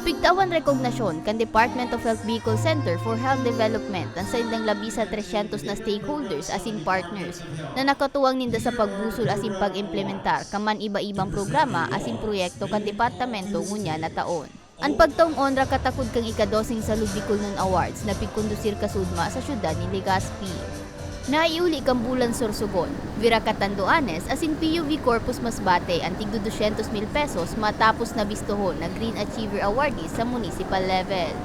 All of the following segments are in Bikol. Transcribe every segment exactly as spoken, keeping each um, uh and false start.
Pigtawan rekognasyon kan Department of Health Bicol Center for Health Development an saindang labi sa tresyentos na stakeholders asin partners na nakatuwang ninda sa pagbusol asin pag-implementar kan man iba-ibang programa asin proyekto kan departamento ngunyan na taon. An pagtaong onra katakod kan ikadoseng Salud Bicolnon Awards na pigkondusir kasudma sa siyudad nin Legazpi. Naiuli kan Bulan Sorsogon, Vera Catanduanes asin Pio V Corpus Masbate an tigdo dosyentos mil pesos matapos na bistohon na Green Achiever Awardee sa municipal level.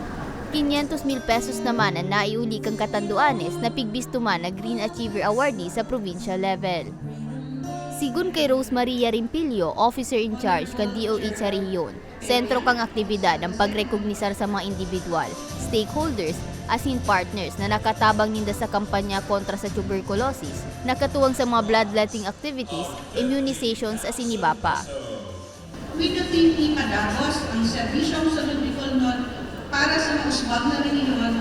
Quinientos mil pesos naman an naiuli kan Catanduanes na pigbisto man na Green Achiever Awardee sa provincial level. Sigon kay Rose Maria Rimpilio, Officer in Charge kan D O H sa rehiyon, sentro kan aktibidad an pagrekognisar sa mga indibidwal, stakeholders, asin partners na nakatabang ninda sa kampanya kontra sa tuberculosis, nakatuwang sa mga bloodletting activities, immunizations, asin iba pa. With the theme ipadagos ang Serbisyong Salud Bicolnon para sa mausbag na rehiyon,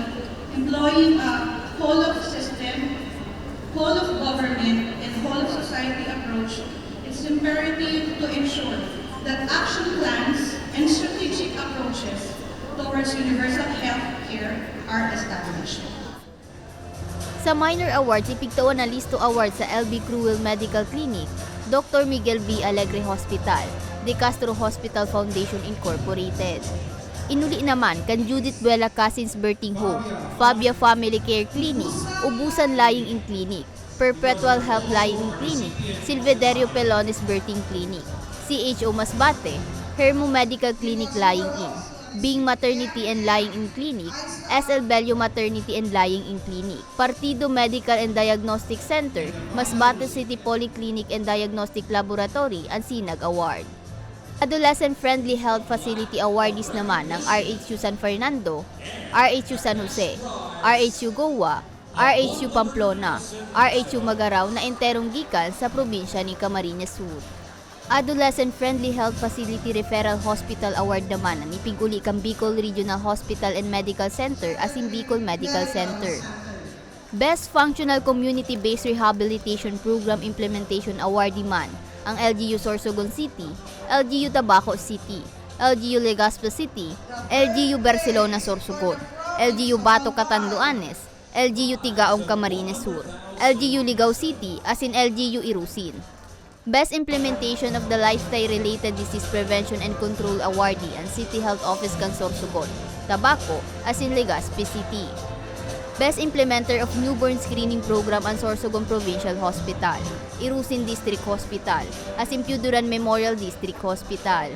employing a whole of system, whole of government, and whole of society approach, it's imperative to ensure that action plans and strategic approaches towards universal health care are established. Sa minor awards, ipigtawan na Listo Award sa L B Cruel Medical Clinic, Doctor Miguel V Alegre Hospital, De Castro Hospital Foundation Incorporated. Inuli naman kan Judith Buela Cousins Birthing Home, Fabia Family Care Clinic, Ubusan Lying-in Clinic, Perpetual Health Lying-in Clinic, Silvederio Pelones Birthing Clinic, C H O Masbate, Hermo Medical Clinic Lying-in, Bing Maternity and Lying-in Clinic, S L Bello Maternity and Lying-in Clinic, Partido Medical and Diagnostic Center, Masbate City Polyclinic and Diagnostic Laboratory an Sinag Award. Adolescent Friendly Health Facility Awardees naman ang R H U San Fernando, R H U San Jose, R H U Goa, R H U Pamplona, R H U Magarao na enterong gikan sa probinsya nin Camarines Sur. Adolescent Friendly Health Facility Referral Hospital Award naman an ipig-uli kan Bicol Regional Hospital and Medical Center asin Bicol Medical Center. Best Functional Community-Based Rehabilitation Program Implementation Awardee man ang L G U Sorsogon City, L G U Tabaco City, L G U Legazpi City, L G U Barcelona Sorsogon, L G U Bato Catanduanes, L G U Tigaong Camarines Sur, L G U Ligao City, asin L G U Irusin. Best Implementation of the Lifestyle-Related Disease Prevention and Control Awardee an City Health Office kan Sorsogon, Tabaco, asin Legazpi City. Best Implementer of Newborn Screening Program an Sorsogon Provincial Hospital, Irusin District Hospital, asin Pio Duran Memorial District Hospital.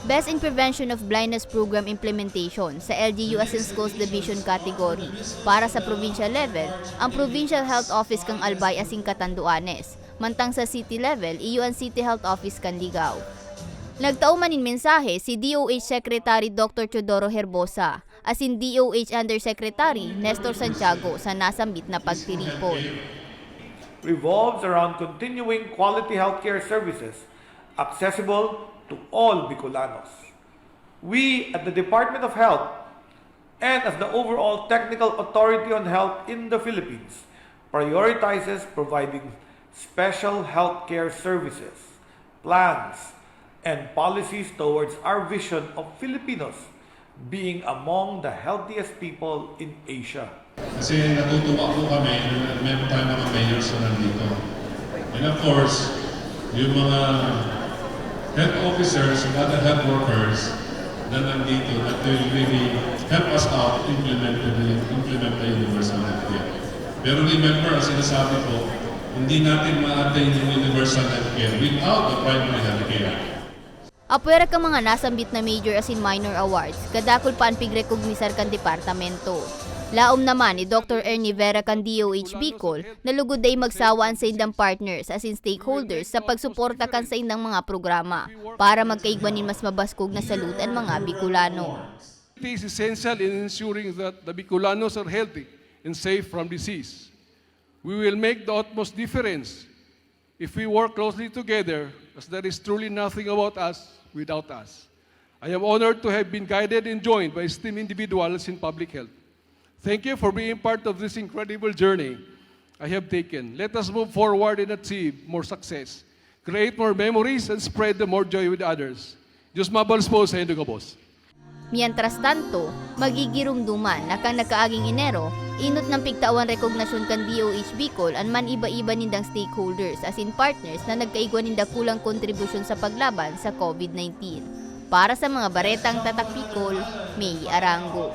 Best in Prevention of Blindness Program Implementation sa L G U asin Schools Division category. Para sa provincial level, ang Provincial Health Office kan Albay asin Catanduanes. Mantang sa city level, iyo an City Health Office kan Ligao. Nagtao man nin mensahe si D O H Secretary Doctor Teodoro Herbosa asin D O H Undersecretary Nestor Santiago sa nasambit na pagtiripon. Revolves around continuing quality healthcare services accessible to all Bicolanos. We at the Department of Health and as the overall technical authority on health in the Philippines prioritizes providing special healthcare services, plans, and policies towards our vision of Filipinos being among the healthiest people in Asia. Kasi natutuwa po kami na meron tayong mga mayors na nandito. And of course, yung mga health officers and other health workers na nandito that will really help us out implement the, implement the universal health care. Pero remember, ang sinasabi ko, hindi natin ma-attain yung universal health care without the primary health care. Apwera kan mga nasambit na major asin minor awards, kadakul pa an pigrekognisar kan departamento. Laom naman ni Doctor Ernie Vera kan D O H Bicol na lugod dai magsawa an saindang partners asin stakeholders sa pagsuporta kan saindang mga programa para magkaigwa nin mas mabaskog na salud an mga Bicolano. It is essential in ensuring that the Bicolanos are healthy and safe from disease. We will make the utmost difference if we work closely together, as there is truly nothing about us without us. I am honored to have been guided and joined by esteemed individuals in public health. Thank you for being part of this incredible journey I have taken. Let us move forward and achieve more success, create more memories, and spread the more joy with others. Diyos mabalos po sa indo gabos. Mientras tanto, magigiromdoman na kan nakaaging Enero, inot nang pigtawan rekognasyon kan D O H Bicol an man iba-iba nindang stakeholders, asin partners na nagkaigwa nin dakulang kontribusyon sa paglaban sa COVID nineteen. Para sa mga baretang Tatak Bicol, May Arango.